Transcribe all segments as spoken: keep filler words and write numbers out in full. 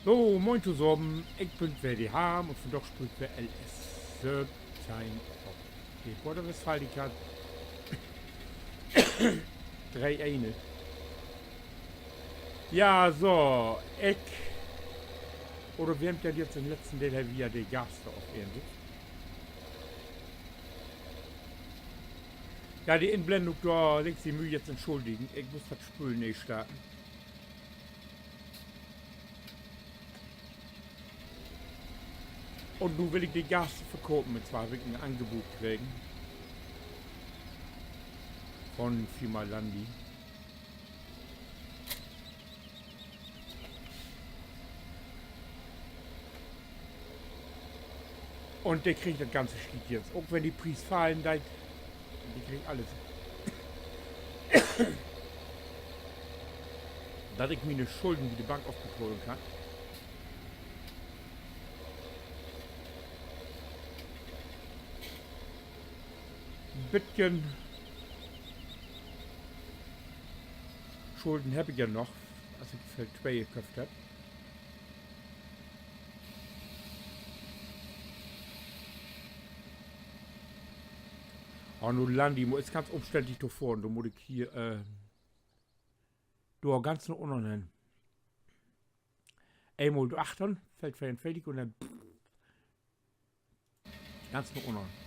So, moin tosamen, ik bün weer de Harm un vundaag speelt wi L S söventeihn op de Border Westfalica. Dree een. Ja, so, ik, oder wi hebbt ja nu in'n letzten Deel, hebbt wi ja de Gaster of ehren dit. Ja, de Inblendung dor links, de mööt ji nu entschuldigen. Ik muss dat Spööl nee starten. Un nu will ik de Gaster verkopen, un zwar heff ik en Angebot kregen von Firma Landi. Un de kriggt dat ganze Schiet jetzt. Ok wenn de Pries fallen deit, de kriggt allens. Dat ik miene Schulden bi de Bank ofbetahlen kann. Bitken Schulden heff ik ja noch, as ik Feld twee köfft heff. Ah, nu Landi, is ganz ümständlich to fohren. Dor mutt ik hier, äh, dor ganz na unnern hen. Eenmal dor achtern, Feld veeruntwintig un denn ganz na unnern.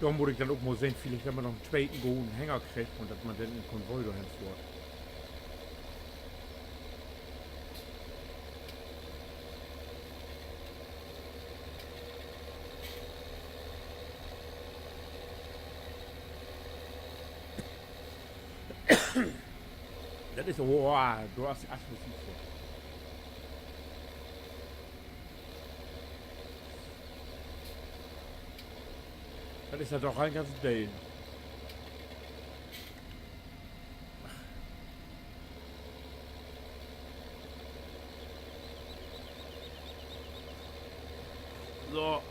Dor mutt ik denn ok mal sehn, villicht, dat man noch en tweten goden Hänger kriggt un dat man denn in Konvoi dorhen fohrt. Dat is, oh, dor is de Asfalt so. Dat is ja doch en ganze Deel. So,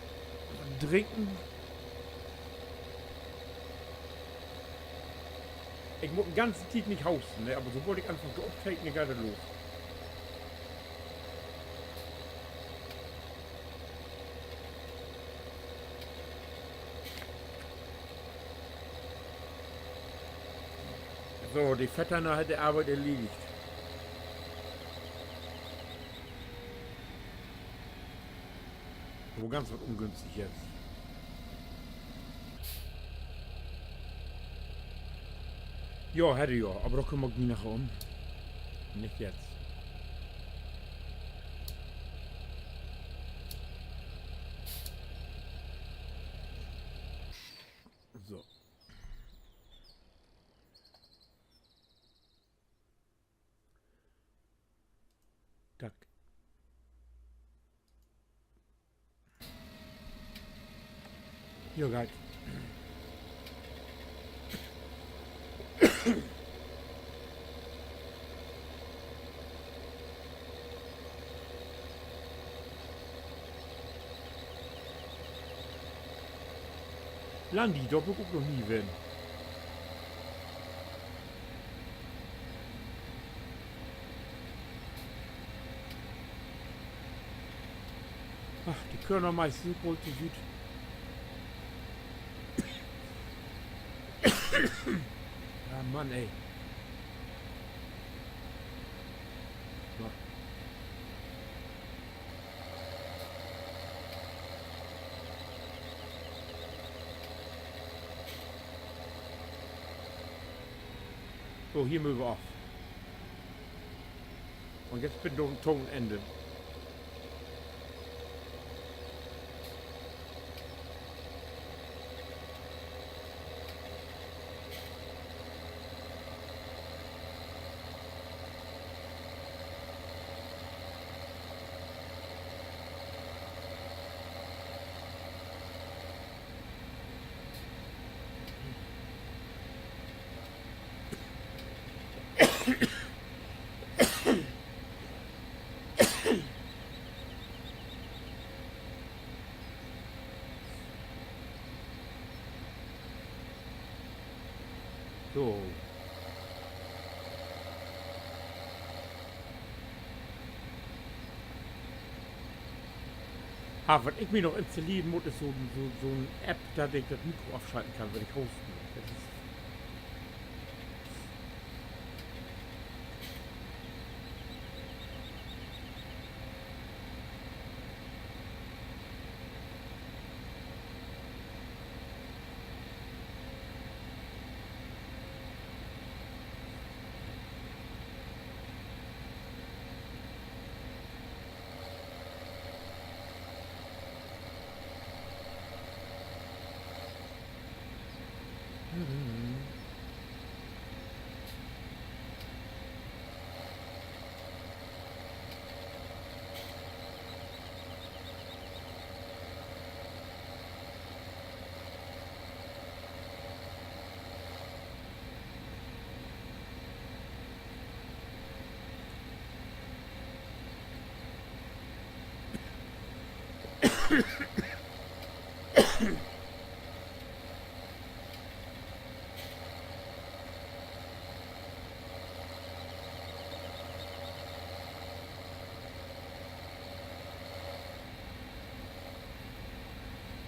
drinken. Ik mutt de ganze Tiet nich hoosten, ne? Aver sobald ik anfang to optekenen, geiht dat los. So, de Vettern hett de Arbeit erledigt. Aver ganz wat ungünstig jetzt. Ja, hett he ja, aver dor kümmer ik mi naher üm. Nich jetzt. So. Tack. Ja, geiht. Landi, dor bün ik ok noch nie ween. Ach, de kören meist so goot to Süd. Ja, Mann, ey. So. So, hier mööt wi af. Un jetzt bit to'n Enne. So. Ah, wat ik mi noch installeren mutt, is so, so, so 'n App, dat ik dat Mikro afschalten kann, wenn ik hoosten mutt. Dat is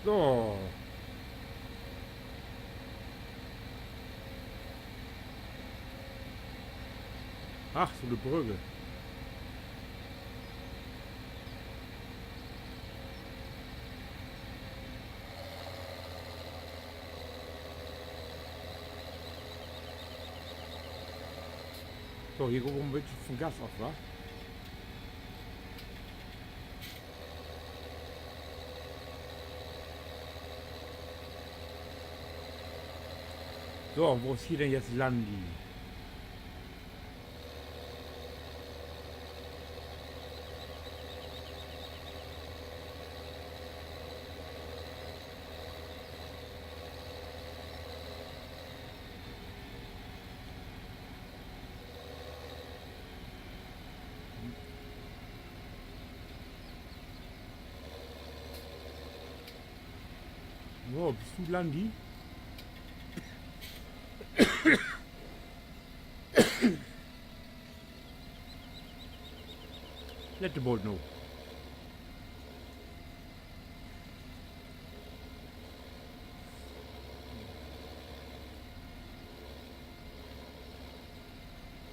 So. Ach, so 'ne Brügge. So, hier gahn wi en beten vun Gas af, wa? So, wo is hier denn jetzt Landi? Wo büst du, Landi? Lett de Boot nu.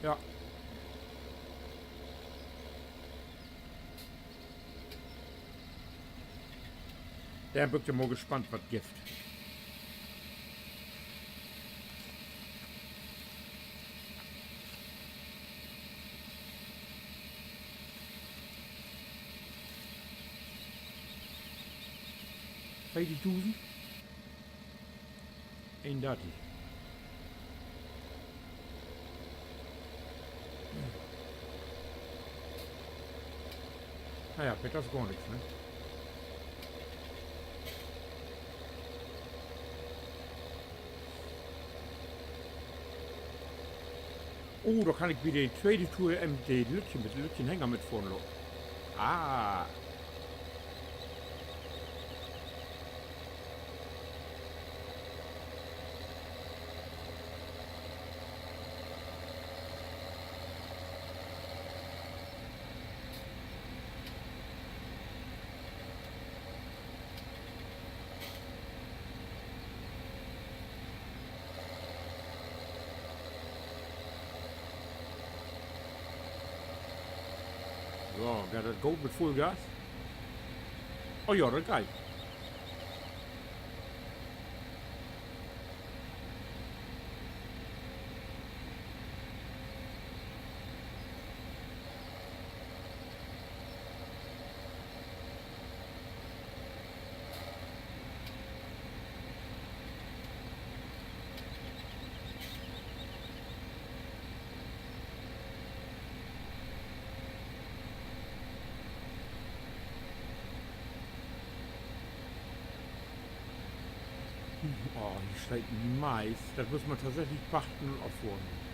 Ja. Denn bün ik ja mal gespannt, wat gifft. Tweedusend? Eenundartig. Na ja, beter as gor nix, ne? Oh, dor kann ik bi de tweede Tour, ähm, de lüttje, mit lüttjen Hänger mitfohren laten. Ah. So, geiht dat goot mit Vullgas? Oh ja, dat geiht. Oh, hier steiht Mais. Dat mutt man tatsächlich pachten un affohren.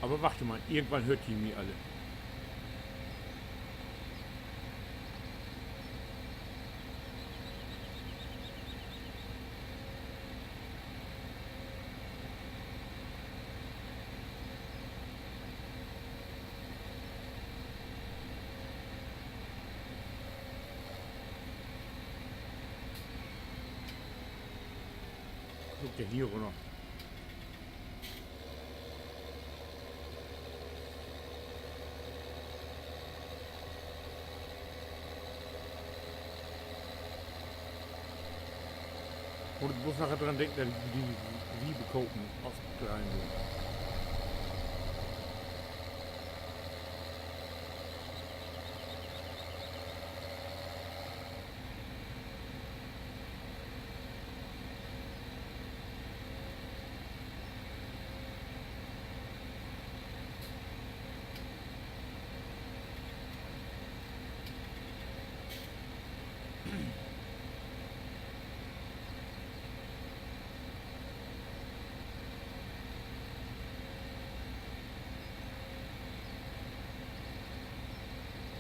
Aver wacht mal, irgendwann höört ji mi alle. Guck ja hier rünner. Mutt ik blots noch dran denken, dat ik de Riepe kopen of dreihn will.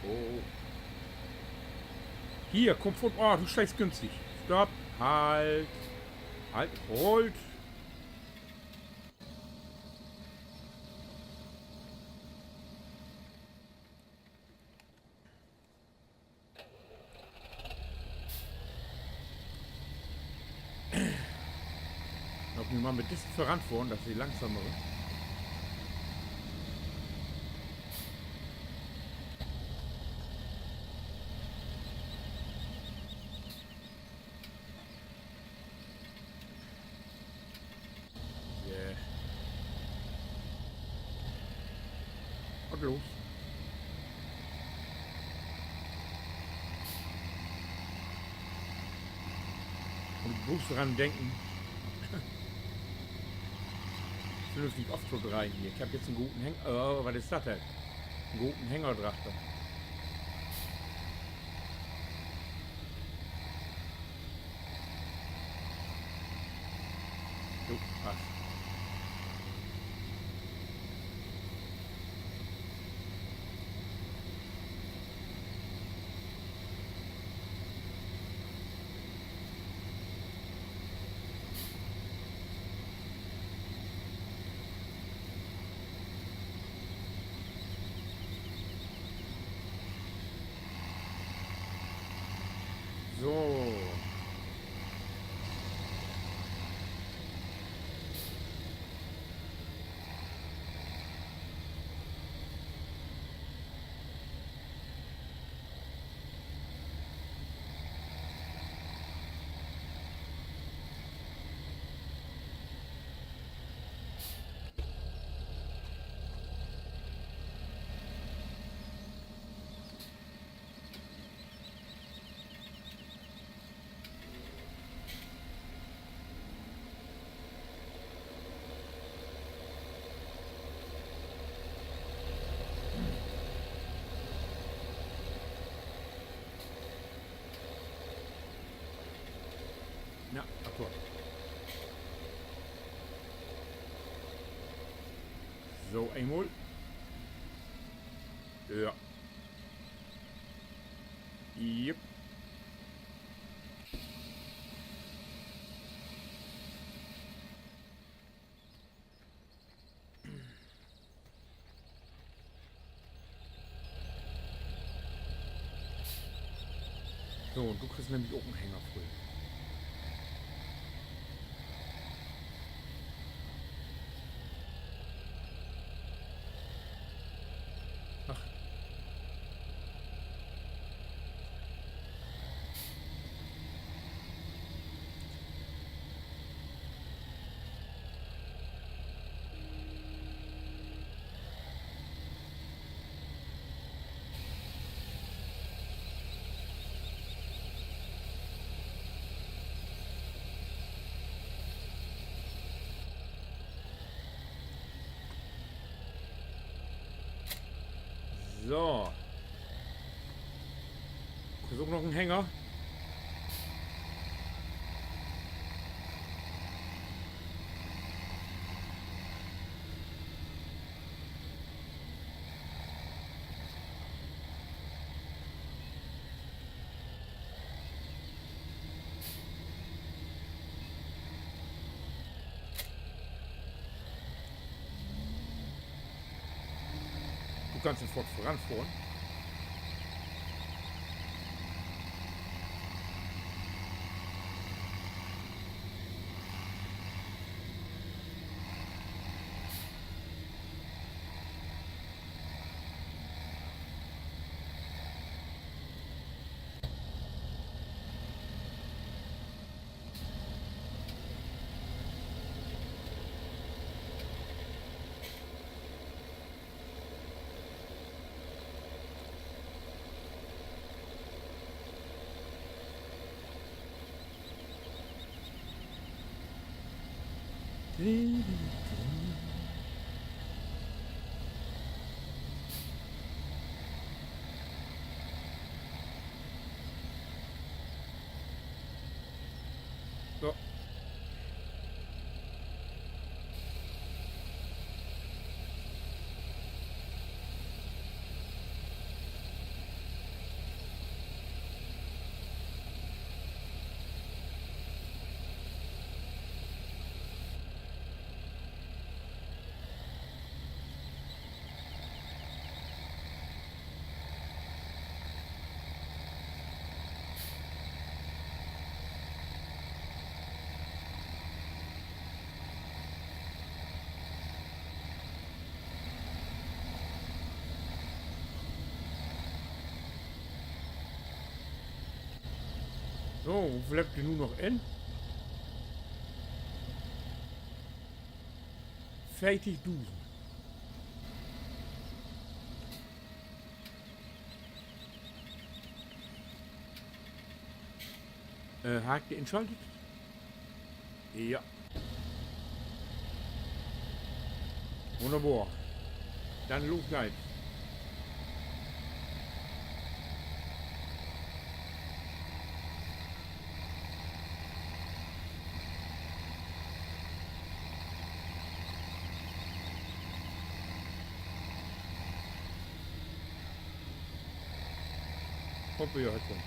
Oh. Hier, kumm vör. Oh, du steigst günstig. Stopp. Halt. Halt. Halt. Laat mi mal mit disse vöranfohren, dat is de langsamere. Ja. Wat los? Un ik muss dran denken, vernünftig oftodreihen hier. Ik heff jetzt en goden Häng-, oh, wat is dat denn? En goden Hänger drachter. Jo, passt. So. Na, akkurat. So, eenmal. Ja. Jep. So, un du kriggst nämlich ok en Hänger vull. Ach. So. Is ok noch en Hänger. Kannst du foort vöranfohren. So. So, woveel hebbt wi nu noch in? Veertigdusend. Äh, harr ik de inschalt? Ja. Wunnerbor. Denn los geiht 't. Hopp, ja, he kummt.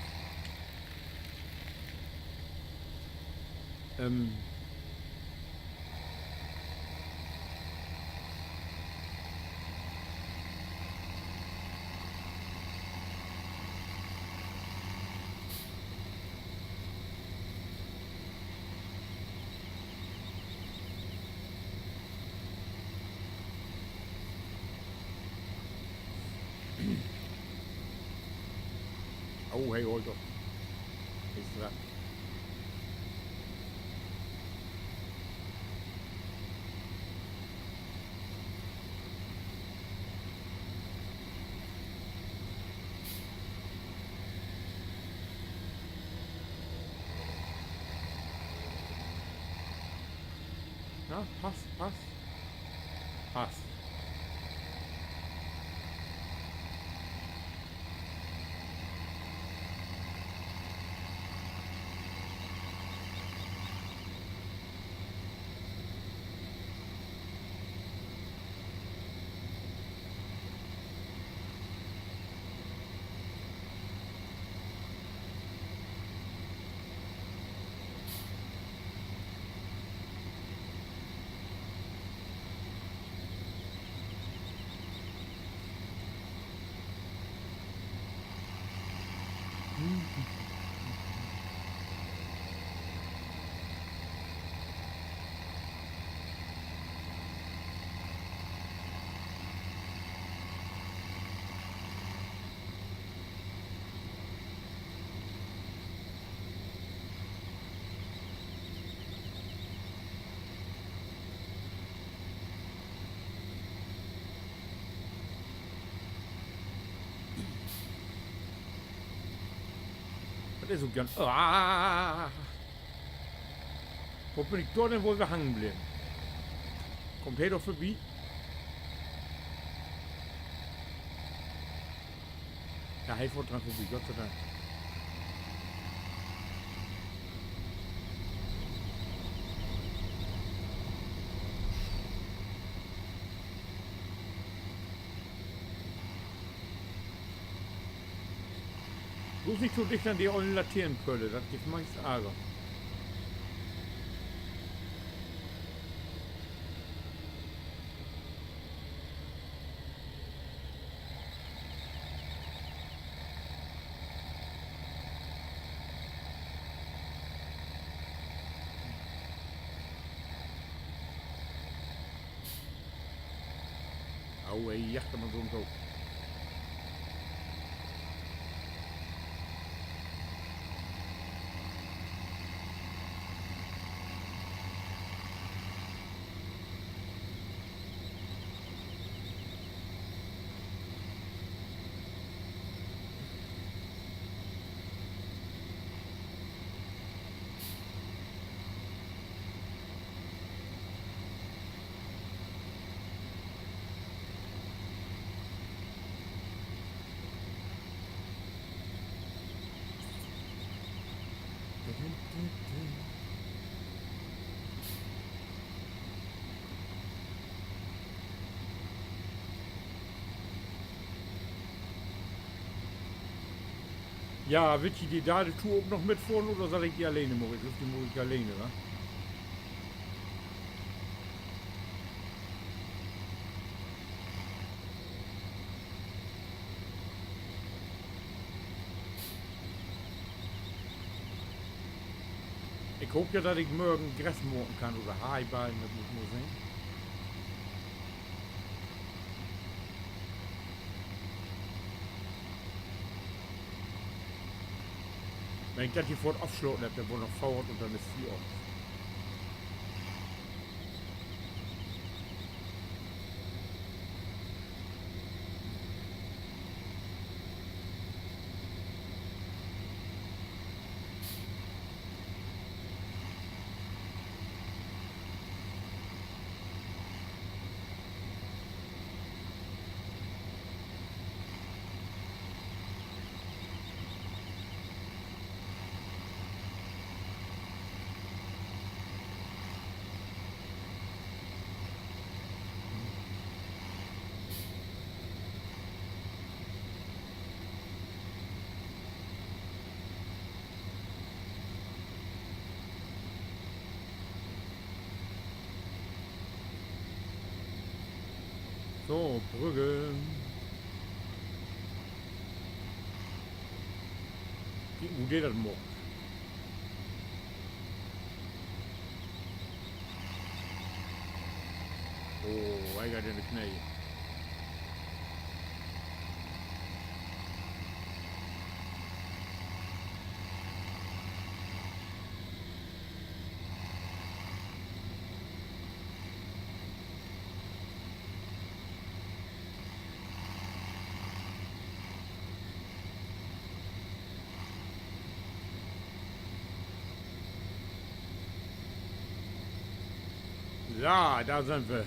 Ähm. Oh, he hoolt op. Is dran. Na, passt, passt. Passt. Dat is ok ganz, ah. Wo bün ik dor denn woll weer hangen bleven? Kummt he dor vörbi? Ja, he fohrt dran vörbi, Gott sei Dank. Bloots nich so dicht an de ollen Laternenpöle, dat gifft meist Arger. Oh, he jaagt man so un so. Ja, wüllt ji de dade Tour ok noch mitfohren oder sall ik de alleen maken? Ik glööv, de maak ik alleen, wa? Ik hoop ja, dat ik morgen Gras maken kann oder Heiballen, dat mutt ik mal sehn. Wenn ik dat hier foort afslaten hebb, denn warrt noch fohrt un denn is hier ok. So, Brügge. Kiek, wo de dat maakt. Oh, he geiht in de Knee. Ja, dor sünd wi.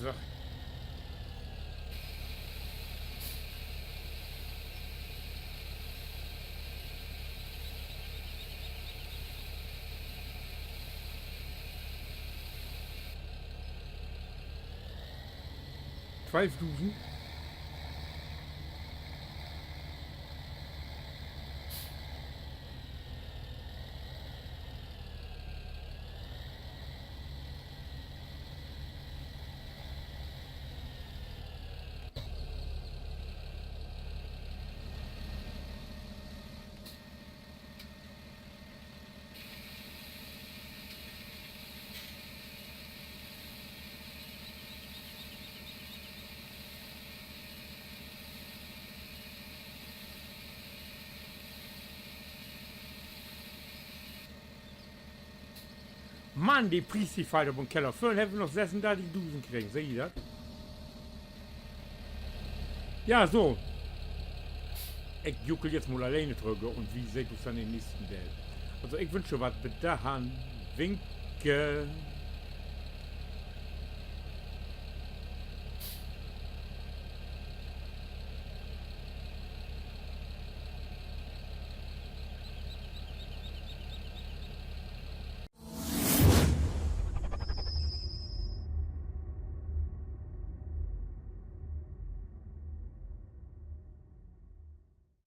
So. Twalfdusend. Mann, de Pries, de fallt op den Keller. Vörhen hebbt wi noch sössundörtigdusend kregen, seht ji dat? Ja, so. Ik juckel jetzt mal alleen trügg un wi seht us denn in'n nächsten Deel. Also, ik wünsch jo wat, bet dorhen. Winke.